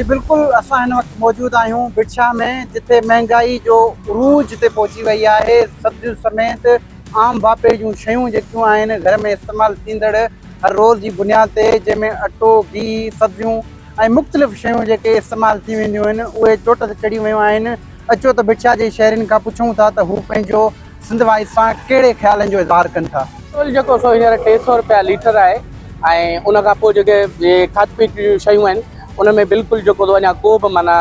بلڪل اسان هن وقت موجود آهيون ڀٽشاهه ۾ جتي مهنگائي جو عروج تي پهچي وئي آهي سبزيون سميت عام واهپي جون شيون جيڪيون آهن گهر ۾ استعمال ٿيندڙ هر روز جي بنياد تي جنهن ۾ اٽو گيهه سبزيون ۽ مختلف شيون جيڪي استعمال ٿي وينديون آهن اهي چوٽ تي چڙهي ويون آهن اچو ته ڀٽشاهه جي شهرين کان پڇون ٿا ته هو پنهنجو سنڌ وائيس سان ڪهڙي خيالن جو اظهار ڪن ٿا. پيٽرول جيڪو سو هينئر 300 رپيا ليٽر آهي ۽ ان کان پوء جيڪي اهي کاڌ پيت جون شيون آهن ان ۾ بلڪل جيڪو سو اڃا ڪو به معنيٰ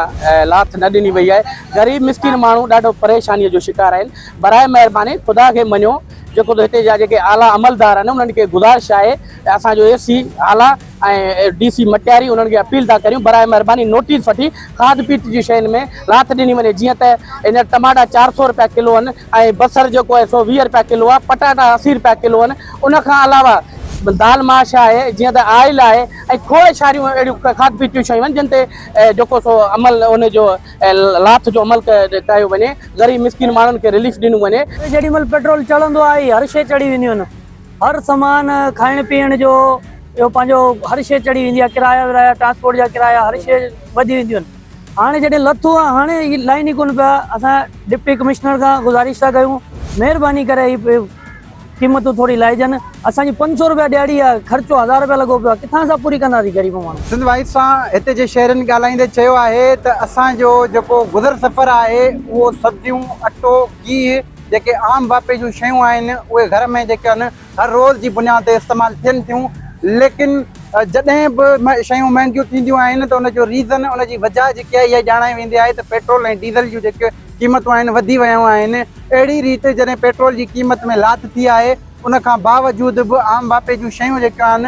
لاٿ نه ڏني وئي آهي غريب مسڪين ماڻهو ڏاڍو پريشاني جو شڪار آهن براء مهرباني خدا کي مڃو جيڪو سو هتي جا جيڪي اعليٰ عملدار آهن انهن کي گذارش آهي ته اسان جو اي سي اعليٰ ۽ ڊي سي مٽياري انهن کي اپيل ٿا ڪريون براء مهرباني نوٽيس وٺي کاڌ پيت جي شين ۾ لاٿ ڏني وڃي جيئن ته هينئر ٽماٽا 400 رپيا ڪلو آهن ۽ بصر جيڪو آهي سو 20 رپيا ڪلو آهي پٽاٽا 80 رپيا ڪلو آهن ان کان علاوه دال ماش آهي جيئن ته آئل آهي ۽ کوڙ ساريون اهڙيون کاڌ پيت جون شيون آهن جن تي جيڪو سو عمل ان جو لاٿ جو عمل ڪيو وڃي غريب مسڪين ماڻهن کي رليف ڏنو وڃي. جيڏي مهل پيٽرول چڙهندو آهي هر شيء چڙهي وينديون آهن. هر سامان کائڻ پيئڻ جو اهو پنهنجو هر شيء چڙهي ويندي آهي ڪرايا ورايا ٽرانسپورٽ جا ڪرايا هر شيء وڌي وينديون آهن هاڻي جڏهن لٿو آهي هاڻي هي لائن ئي ڪونه پيا اسان ڊپٽي ڪمشنر کان گذارش ٿا ڪيون مهرباني ڪري هي قيمتون ٿوري لاهجن اسان جي 500 روپيا ڏياڙي آهي خرچو 1000 روپيا لڳو پيو آهي ڪٿان اسان پوري ڪنداسين غريب ماڻهو. سنڌ وائيس سان هتي جي شهرين ڳالهائيندي چيو آهي ته اسان جو جيڪو گذر سفر آهي اهو سبزيون اٽو گيهه جيڪي عام واهپي جون شيون آهن اهي گهر ۾ جيڪي آهن هر روز جي بنياد تي استعمال ٿين ٿيون ليڪن جڏهن به شيون مهنگيون ٿينديون آهن ته ان جو ريزن ان جي وجهه جيڪي آهي اها ڄاڻائي ويندي آهي ته پيٽرول ۽ ڊيزل جون جيڪي قيمتون آهن وڌي ويون آهن اهڙي ريت جڏهن پيٽرول جي قيمت ۾ لاٿ ٿي آهي ان کان باوجود به عام واهپي جون شيون جيڪيون آهن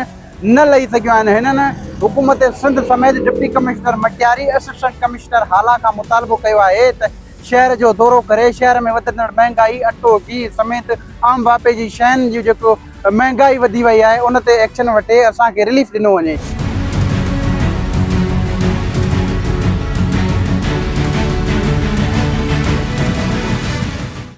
نه لهي سگهيون آهن هنن حڪومت سنڌ سميت deputy commissioner Matiari assistant commissioner Hala کان مطالبو ڪيو آهي ته شهر جو دورو ڪري شهر ۾ وڌندڙ مهنگائي، اٽو، گيهه سميت عام واهپي جي شين جي جيڪو مهنگائي وڌي وئي آهي ان تي ايڪشن وٺي اسان کي رليف ڏنو وڃي.